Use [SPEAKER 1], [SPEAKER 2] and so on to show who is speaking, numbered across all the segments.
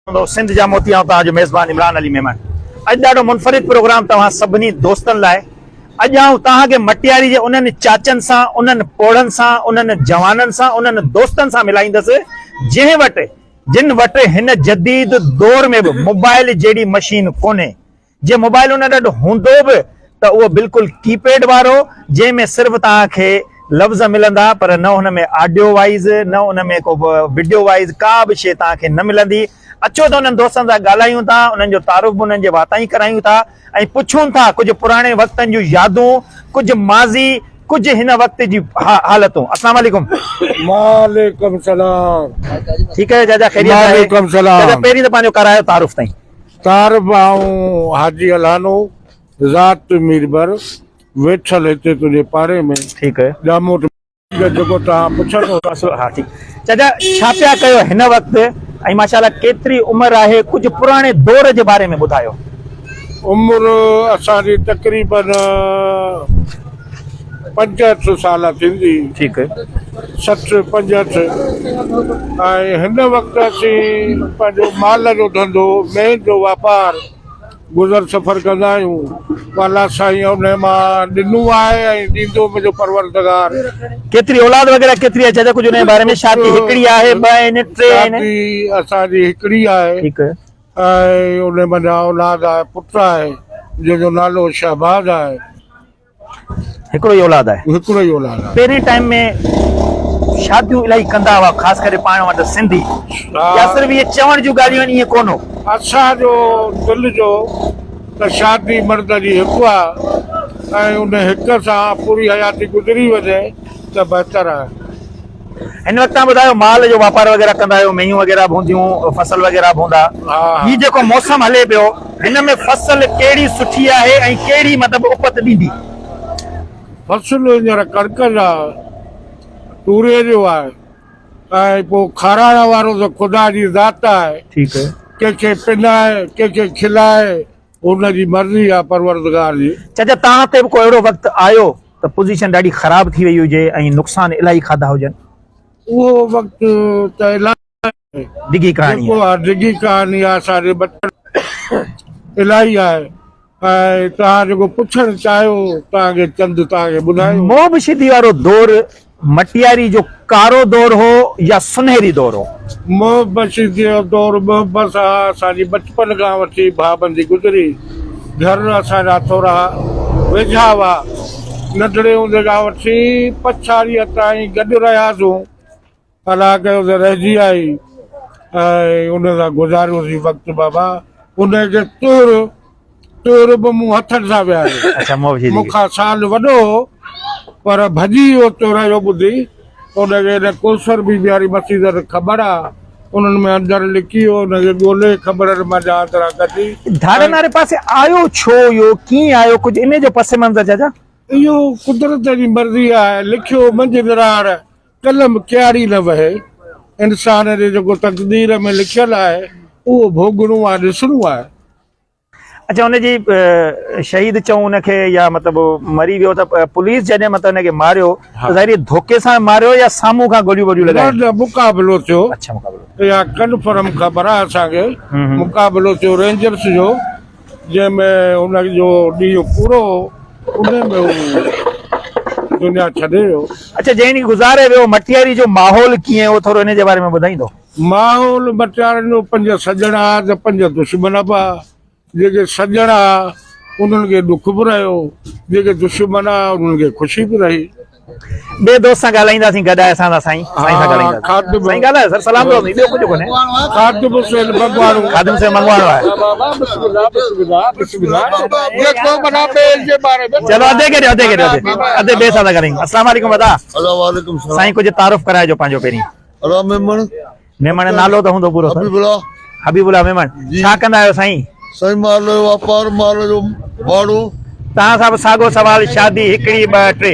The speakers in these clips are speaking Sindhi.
[SPEAKER 1] هوندو سنڌ جا موتي آئون توهان جو ميزبان عمران علي ميمڻ اڄ ڏاڍو منفرد پروگرام توهان سڀني دوستن لاء اڄ آئون توهان کي مٽياري جي انهن چاچن سان انهن پوڙهن سان انهن جوانن سان انهن دوستن سان ملائيندس جنهن وٽ جن وٽ هن جديد دور ۾ به موبائل جهڙي مشين ڪونهي جي موبائل ان وٽ هوندو به ته اهو بلڪل ڪي پيڊ وارو جنهن ۾ صرف توهان کي لفظ ملندا پر نه ان ۾ آڊيو وائيز نه ان ۾ ڪو وڊيو وائيز ڪا به شيء توهان کي نه ملندي. اچو ته انهن دوستن سان ڳالهايون ٿا انهن جو تعارف به انهن جي واتان ئي ڪرايون ٿا ۽ پڇون ٿا ڪجهه پراڻي وقتن جون يادون ڪجهه ماضي ڪجهه هن وقت جي حالتون. اسلام عليڪم.
[SPEAKER 2] وعليڪم سلام.
[SPEAKER 1] ٺيڪ آهيو چاچا خيريت آهي.
[SPEAKER 2] وعليڪم سلام.
[SPEAKER 1] چاچا پهرين ته پنهنجو ڪرايو تعارف تائين.
[SPEAKER 2] تعارف آئون حاجي الهانو، ذات ميربر، ويٺل هتي تنهنجي پاڙي ۾،
[SPEAKER 1] ٺيڪ.
[SPEAKER 2] ڄاموٽ جو جيڪو توهان پڇندو.
[SPEAKER 1] مسئلو ها ٺيڪ. چاچا ڇا پيا ڪيو هن وقت ۽ ماشاءالله ڪيتري عمر آهي ڪجهه پراڻي دور جي باري ۾ ٻڌايو.
[SPEAKER 2] عمر اسان جي تقريبن 65 سال ٿيندي.
[SPEAKER 1] ٺيڪ.
[SPEAKER 2] 60 65 ۽ هن وقت اسين پنهنجو مال جو ڌنڌو مينهن جو واپار گذر سفر ڪندا آهيون الله سائين ان مان ڏنو آهي ۽ ڏيندو منهنجو پروردگار.
[SPEAKER 1] ڪيتري اولاد وغيره ڪيتري آهي چاچا ڪجهه ان جي باري ۾ شادي هڪڙي آهي ٻه آهن ٽي آهن.
[SPEAKER 2] شادي اسان جي هڪڙي آهي.
[SPEAKER 1] ٺيڪ.
[SPEAKER 2] ۽ ان منجهان اولاد آهي پٽ آهي جنهن جو نالو شهباز آهي.
[SPEAKER 1] هڪڙو ئي اولاد آهي.
[SPEAKER 2] هڪڙو ئي اولاد آهي.
[SPEAKER 1] پهرين ٽائيم ۾ شاديون الاهي ڪندا هئا خاص ڪري پاڻ وٽ سنڌي يا صرف اهي چوڻ جون ڳالهيون آهن ائين ڪونه هو.
[SPEAKER 2] اسان جو دل جو ته شادي مرد جي هڪ آهي ۽ ان هڪ سان پوري حياتي گذري وڃي ته بهتر آهي.
[SPEAKER 1] هن وقت تان ٻڌايو مال جو واپار وغيره ڪندا آهيو مينهون وغيره به هونديون فصل وغيره به هوندا هي جيڪو موسم هلي پيو هن ۾ فصل ڪهڙي سٺي آهي ۽ ڪهڙي مطلب اپت ڏيندي؟
[SPEAKER 2] فصل هينئر ڪڻڪ جا توري جو آهي ۽ پوء کارائڻ وارو ته خدا جي ذات آهي
[SPEAKER 1] ٺيڪ
[SPEAKER 2] ڪنهن کي پنائي ڪنهن کي کلائي ان جي مرضي آهي پروردگار جي.
[SPEAKER 1] چاچا توهان تي به ڪو اهڙو وقت آيو ته پوزيشن ڏاڍي خراب ٿي وئي هجي ۽ نقصان الاهي کاڌا هجن.
[SPEAKER 2] اهو وقت ته الاهي
[SPEAKER 1] ڊگهي ڪهاڻي
[SPEAKER 2] جيڪو آهي ڊگهي ڪهاڻي آهي اسان جي ٻچن الاهي آهي ۽ توهان جيڪو پڇڻ چاهيو توهان کي چند توهان کي ٻڌايو.
[SPEAKER 1] موب شيدي وارو دور مٽياري جو ڪارو دور هو يا سنهري دور هو؟
[SPEAKER 2] محب شيدي جو دور محب سان اسان جي بچپن کان وٺي ڀاءبندي گذري. گهر اسان جا ٿورا ويجها هئا. ننڍڙي هوندي کان وٺي پڇاڙيء تائين گڏ رهياسون. الله ڪيو ته رهجي آئي ۽ ان سان گذاريوسين وقت بابا. ان کي تر تر به مون هٿن سان ويهاريو.
[SPEAKER 1] اڇا محب شيدي
[SPEAKER 2] مون
[SPEAKER 1] کي.
[SPEAKER 2] کان سال وڏو هو پر ڀڄي ويو تر اهو ٻڌي. ان کي ان ڪوثر بي بي واري مسجد وٽ کٻڙ آ انهن ۾ اندر لڪي ويو ان کي ڳولي کٻڙن منجهان اندران ڪڍي.
[SPEAKER 1] ڌاڙن واري پاسي آيو ڇو اهو ڪيئن آيو ڪجهه انهي جو پس منظر چاچا.
[SPEAKER 2] اهو قدرت جي مرضي آهي لکيو منجهه نراڙ قلم ڪياڙي نه وهي انسان جي جيڪو تقدير ۾ لکيل آهي اهو ڀوڳڻو آهي ڏسڻو آهي.
[SPEAKER 1] اڇا ان جي شهيد چئون ان کي يا مطلب مري ويو ته پوليس جڏهن مطلب ان کي ماريو ته ظاهري ڌوڪي سان ماريو يا سامهون کان گوليون ووليون لڳايون؟
[SPEAKER 2] نه نه مقابلو ٿيو.
[SPEAKER 1] اڇا مقابلو.
[SPEAKER 2] اها ڪنفرم خبر آهي اسان کي مقابلو ٿيو رينجرس جو جنهن ۾ ان جو ڏينهن پورو هو ان ۾ هو دنيا ڇڏي ويو.
[SPEAKER 1] اڇا جنهن ڏينهن گذاري ويو مٽياري جو ماحول ڪيئن هو ٿورو ان جي باري ۾ ٻڌائيندو؟
[SPEAKER 2] ماحول مٽيارن جو پنج سڄڻ ها ته پنج دشمن به ها. جيڪي سڄڻ ها انهن کي ڏک به رهيو، جيڪي دشمن ها انهن کي خوشي به رهي.
[SPEAKER 1] ٻئي دوست سان ڳالهائينداسين گڏ آهي اسان سان سائين سائين سان ڳالهائينداسين سائين ڳالهايو سر سلام دعا ٻيو ڪجهه ڪونهي.
[SPEAKER 2] خادم حسين منگواڻو.
[SPEAKER 1] خادم حسين منگواڻو آهي. چلو ادي کي ڏيو ادي کي ڏيو ادي ٻئي سان ٿا ڳالهايون السلام عليڪم ادا.
[SPEAKER 3] وعليڪم السلام.
[SPEAKER 1] سائين ڪجهه تعارف ڪرائجو پنهنجو پهرين.
[SPEAKER 3] ادا ميمڻ.
[SPEAKER 1] ميمڻ نالو ته هوندو پورو
[SPEAKER 3] حبيب الله.
[SPEAKER 1] حبيب الله ميمڻ ڇا ڪندا آهيو سائين؟
[SPEAKER 3] سائين مال جو واپار مال جو ڀاڙو.
[SPEAKER 1] توهان سان به ساڳو سوال شادي هڪڙي ٻه ٽي.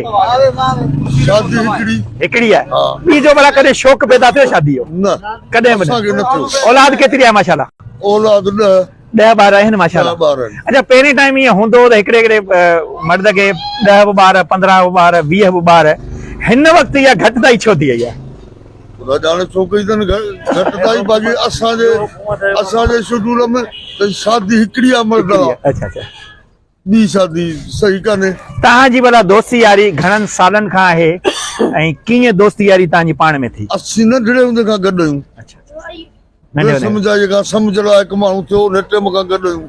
[SPEAKER 3] شادي هڪڙي.
[SPEAKER 1] هڪڙي آهي. ٻي جو ڀلا ڪڏهن شوق پيدا ٿيو شادي جو؟
[SPEAKER 3] نه.
[SPEAKER 1] ڪڏهن به نه.
[SPEAKER 3] اسان کي نه ٿيو.
[SPEAKER 1] اولاد ڪيتري آهي ماشاءالله؟
[SPEAKER 3] اولاد 10.
[SPEAKER 1] 10 ٻار آهن ماشاءالله.
[SPEAKER 3] 10 ٻار آهن.
[SPEAKER 1] اڇا پهرين ٽائيم ائين هوندو هو ته هڪڙي هڪڙي مرد کي 10 به ٻار 15 به ٻار 20 به ٻار هن وقت اها گهٽتائي ڇو ٿي وئي آهي؟
[SPEAKER 3] خدا ڄاڻي ڇو ڪئي اٿن گهٽتائي باقي اسان جي اسان جي شيڊول ۾ ته شادي هڪڙي آ مرد لا
[SPEAKER 1] اڇا اڇا
[SPEAKER 3] ٻي شادي صحيح ڪانهي.
[SPEAKER 1] توهان جي ڀلا دوستي ياري گهڻن سالن کان آهي ۽ ڪيئن دوستي ياري توهان جي پاڻ ۾ ٿي؟
[SPEAKER 3] اسين ننڍڙي هوندي کان گڏ آهيون.
[SPEAKER 1] اڇا
[SPEAKER 3] بي سمجهائي کان سمجهه لائق ماڻهو ٿيو ان ٽيم کان گڏ آهيون.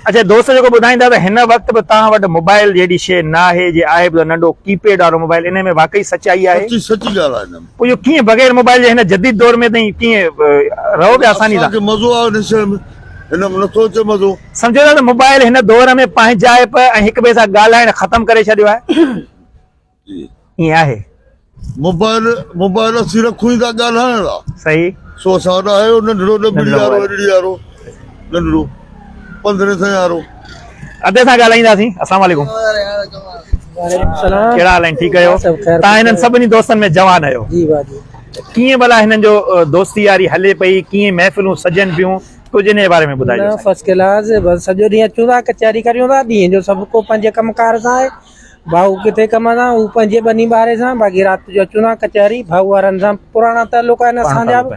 [SPEAKER 1] اڇا دوست جيڪو ٻڌائيندا ته هن وقت به توهان وٽ موبائل جهڙي شيء نه آهي جي آهي به ته ننڍو ڪي پيڊ وارو موبائل انهي ۾ واقعي سچائي آهي؟
[SPEAKER 3] سچي سچي ڳالهه آهي ان ۾.
[SPEAKER 1] پوء اهو ڪيئن بغير موبائل جي هن جديد دور ۾ تائين ڪيئن رهو پيا آساني سان؟
[SPEAKER 3] اسان کي مزو آيو ان شيء ۾ هن ۾ نٿو اچي مزو.
[SPEAKER 1] سمجهو ٿا ته موبائل هن دور ۾ پنهنجائپ ۽ هڪ ٻئي سان ڳالهائڻ ختم ڪري ڇڏيو آهي. ائين آهي.
[SPEAKER 3] موبائل موبائل اسين رکون ئي ٿا ڳالهائڻ لا.
[SPEAKER 1] صحيح.
[SPEAKER 3] سو اسان وٽ آهي اهو ننڍڙو ڏٻڙي وارو ايڏڙي وارو ننڍڙو پندرهين سئين وارو.
[SPEAKER 1] ادي سان ڳالهائينداسين. السلام عليڪم.
[SPEAKER 4] وعليڪم السلام.
[SPEAKER 1] ڪهڙا حال آهن ٺيڪ آهيو؟
[SPEAKER 4] سڀ خير.
[SPEAKER 1] توهان هنن سڀني دوستن ۾ جوان آهيو.
[SPEAKER 4] جي با جي.
[SPEAKER 1] ڪيئن ڀلا هنن جو دوستي ياري هلي پئي ڪيئن محفلون سجن پيون ڪجهه انهي باري ۾ ٻڌائجو
[SPEAKER 4] نه
[SPEAKER 1] سائين.
[SPEAKER 4] فرسٽ ڪلاس بس سڄو ڏينهن اچون ٿا ڪچهري ڪريون ٿا ڏينهن جو سڀ ڪو پنهنجي ڪم ڪار سان آهي. ڀائو ڪٿي ڪم سان هو پنهنجي ٻني ٻاري سان باقي رات جو اچون ٿا ڪچهري ڀائو وارن سان پراڻا تعلق آهن اسان جا به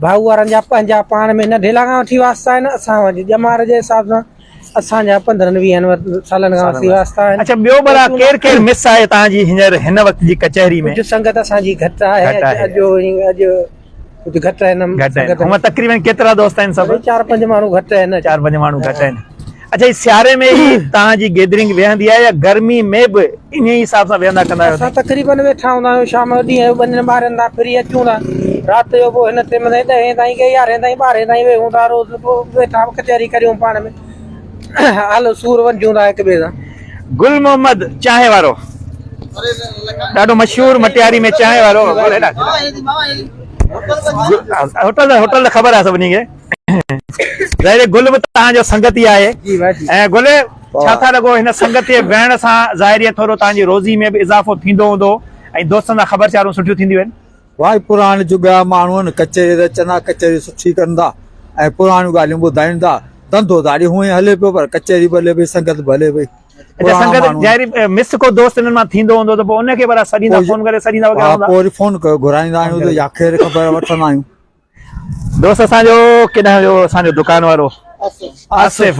[SPEAKER 4] ڀائو وارن جا پنهنجا پاڻ ۾ ننڍيلا کان وٺي واسطا آهن اسان وٽ ڄمار جي حساب سان اسان جا پندرهن ويهن سالن کان وٺي واسطا آهن.
[SPEAKER 1] اڇا ٻيو ڀلا ڪير ڪير مس آهي توهان جي هينئر هن وقت جي ڪچهري ۾؟
[SPEAKER 4] ڪجهه سنگت اسان جي گهٽ آهي اڄ اڄ ڪجهه گهٽ آهن.
[SPEAKER 1] گهٽ آهن. هونء تقريبن ڪيترا دوست آهن سڀ؟
[SPEAKER 4] چار پنج ماڻهو گهٽ آهن.
[SPEAKER 1] چار پنج ماڻهو گهٽ آهن. اڇا هي سياري ۾ ئي توهان جي گيدرنگ ويهندي آهي يا گرمي ۾ به انهي حساب سان ويهندا ڪندا آهيو؟
[SPEAKER 4] اسان تقريبن ويٺا هوندا آهيون شام جو ڏينهن جو ٻنين ٻارين تان ڦري اچون ٿا رات جو پوء هن ٽيم تائين ڏهين تائين ڪي يارهين تائين ٻارهين تائين ويهون ٿا روز پوء ويٺا ڪچهري ڪريون پاڻ ۾ حال سور ونجون ٿا هڪ ٻئي سان.
[SPEAKER 1] گل محمد چانهه وارو ڏاڍو مشهور مٽياري ۾ چانهه وارو هوٽل هوٽل ته خبر آهي سڀني کي ظاهر گل به توهان جو سنگتي آهي ۽ گل ڇا ٿا لڳو هن سنگت تي ويهڻ سان ظاهر ٿورو توهان جي روزي ۾ به اضافو ٿيندو هوندو ۽ دوستن سان خبر چارون سٺيون ٿينديون آهن.
[SPEAKER 5] واهي پراڻ جڳ جا ماڻهو آهن ڪچهري تي اچن ٿا ڪچهري سٺي ڪن ٿا ۽ پراڻيون ڳالهيون ٻڌائين ٿا ڌنڌو ڌاڙي هونئن هلي پيو پر ڪچهري به هلي پئي سنگت به هلي پئي
[SPEAKER 1] اچا سنگت ظاهري مس ڪو دوست انهن مان ٿيندو هوندو ته پوء ان کي ڀلا سڏيندا فون ڪري سڏيندا وغيره هوندا.
[SPEAKER 5] ها پوء وري فون ڪيو گهرائيندا آهيون ته يا خير خبر وٺندا آهيون.
[SPEAKER 1] دوست اسان جو ڪيڏانهن ويو اسان جو دڪان وارو آصف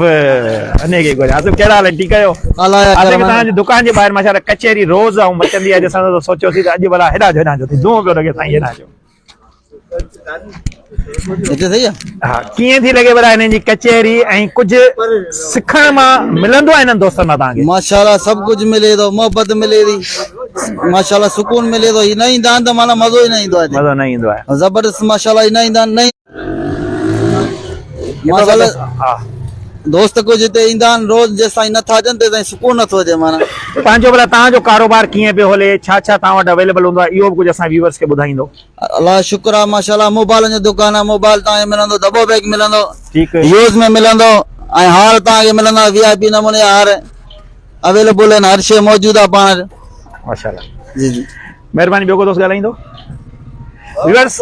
[SPEAKER 1] انهي کي گهريان آصف ڪهڙا حال آهن ٺيڪ آهيو آصف توهان جي دڪان جي ٻاهر ماشاءالله ڪچهري روز آئون مچندي آهي ڏسان ته سوچيوسين ته اڄ ڀلا هيڏانهن جو هيڏانهن جو ٿي دونهون پيو لڳي سائين هيڏانهن جو ها ڪيئن ٿي لڳي ڀلا هنن جي ڪچهري ۽ ڪجهه سکڻ مان ملندو آهي هنن دوستن مان توهان کي؟
[SPEAKER 6] ماشاءالله سڀ ڪجهه ملي ٿو محبت ملي ٿي ماشاءالله سڪون ملي ٿو هي نه ايندا آهن ته معنيٰ مزو ئي نه ايندو آهي
[SPEAKER 1] مزو نه ايندو آهي
[SPEAKER 6] زبردست ماشاءالله هي نه ايندا آهن نه ماشاءالله
[SPEAKER 1] ها
[SPEAKER 6] دوست ڪجهه هتي ايندا آهن روز جيستائين نه ٿا اچن تيستائين سڪون نه ٿو اچي معنيٰ
[SPEAKER 1] پنهنجو ڀلا توهان جو ڪاروبار ڪيئن پيو هلي ڇا ڇا توهان وٽ اويليبل هوندو آهي اهو به ڪجهه اسان ويورز کي ٻڌائيندو
[SPEAKER 6] الله جو شڪر آ ماشاءالله موبائلن جو دڪان آ موبائل توهان کي ملندو دٻو پيڪ ملندو
[SPEAKER 1] ٺيڪ
[SPEAKER 6] يوز ۾ ملندو ۽ هار توهان کي ملندا وي آء پي نموني جا هار اويليبل آهن هر شي موجود آ پاڻ وٽ
[SPEAKER 1] ماشاءالله
[SPEAKER 6] جي جي
[SPEAKER 1] مهرباني ٻيو ڪو دوست ڳالهائيندو ويورز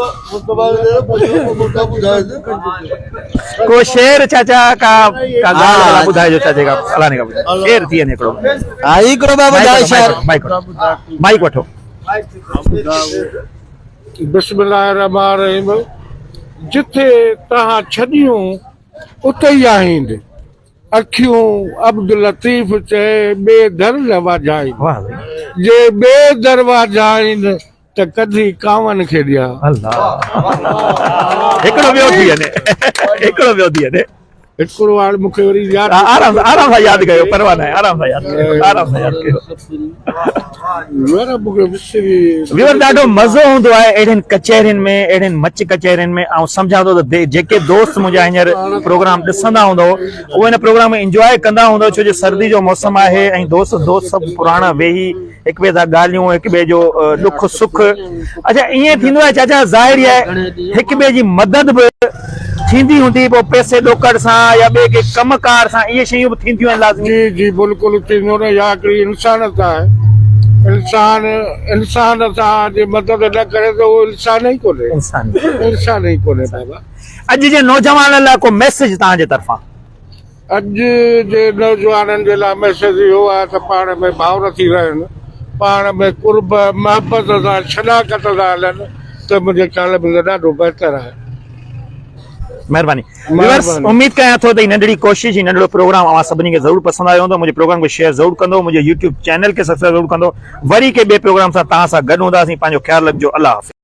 [SPEAKER 1] ڪو شعر چاچا ڪا ڪا ڳالهه ڀلا ٻڌائجو چاچي کا الله ني کا شعر ٿي وڃي هڪڙو
[SPEAKER 6] ها هڪڙو بابا ٻڌايو شعر
[SPEAKER 1] مائيڪ مائيڪ وٺو
[SPEAKER 2] بسم الله الرحمٰن الرحيم جٿي تهان ڇڏيون اتي ئي آهيند اکيون عبداللطيف چئي ٻئي در نه واجهائين جي ٻئي در واجهائين ته ڪڍي ڪانون کي ڏيان.
[SPEAKER 1] الله هڪڙو ٻيو ٿي وڃي هڪڙو ٻيو ٿي وڃي.
[SPEAKER 2] هڪڙو هاڻ مون کي وري ياد
[SPEAKER 1] آرام سان آرام سان ياد ڪيو پرواهه ناهي آرام سان ياد ڪيو آرام سان ياد ڪيو
[SPEAKER 2] يار مون کي وسري
[SPEAKER 1] ويور ڏاڍو مزو هوندو آهي اهڙين ڪچهرين ۾ اهڙين مچ ڪچهرين ۾ آئون سمجهان ٿو ته جيڪي دوست منهنجا هينئر پروگرام ڏسندا هوندو اهي هن پروگرام کي انجواء ڪندا هوندو ڇو جو سردي جو موسم آهي ۽ دوست دوست سڀ پراڻا ويهي هڪ ٻئي سان ڳالهيون هڪ ٻئي جو ڏک سک اڇا ائين ٿيندو آهي چاچا ظاهر آهي هڪ ٻئي جي مدد به ٿيندي هوندي پوء پئسي ڏوڪڙ سان يا ٻئي ڪنهن ڪم ڪار سان اهي شيون به ٿينديون آهن لازمي.
[SPEAKER 2] جي جي بلڪل ٿيندو نه اها هڪڙي انسانيت آهي انسان انسان سان جي مدد نه ڪري ته اهو انسان ئي ڪونهي
[SPEAKER 1] انسان
[SPEAKER 2] انسان ئي ڪونهي بابا.
[SPEAKER 1] اڄ جي نوجوانن لاء ڪو ميسيج توهان جي طرفان.
[SPEAKER 2] اڄ جي نوجوانن جي لاء ميسيج اهو آهي ته پاڻ ۾ ڀائر ٿي رهن، پاڻ ۾ قرب محبت سان شناخت سان هلن ته منهنجي خيال ۾ ته ڏاڍو بهتر آهي.
[SPEAKER 1] مهرباني ويورس اميد ڪيان ٿو ته هي ننڍڙي ڪوشش هي ننڍڙو پروگرام اوهان سڀني کي ضرور پسند آيو هوندو منهنجي پروگرام کي شيئر ضرور ڪندو منهنجي يوٽيوب چينل کي سبسڪرائب ضرور ڪندو وري ڪنهن ٻئي پروگرام سان توهان سان گڏ هونداسين پنهنجو خيال رکجو الله حافظ.